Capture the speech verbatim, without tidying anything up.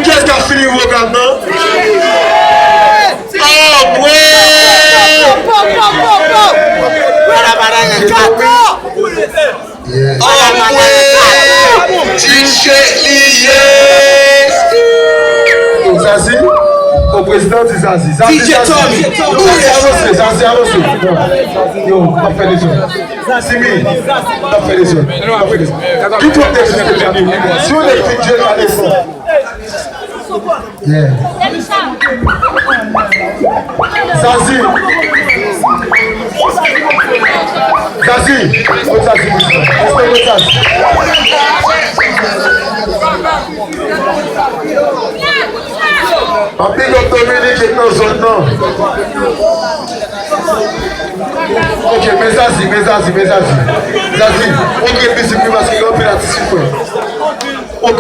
Kiyès k ap fini revoke m nan? Anmwe! Anmwe! Di Chek li ye! Zazi, o prezidan di Zazi. Zazi, Zazi. Zazi avanse, Zazi avanse. Yo, n ap fè dezòd. Simi, n ap fè dezòd. N ap fè dezòd. Ki twòp dezòd? Si w vle fin jwe, pa desann. Yeah. Zazi. Zazi. Kot Zazi, prezidan? Respè kot Zazi. Anpil lòt Dominik nan zòn nan. Ok, men Zazi, men Zazi, men Zazi. Zazi, ok, mizik li paske gen anpil atis ki fè. Ok.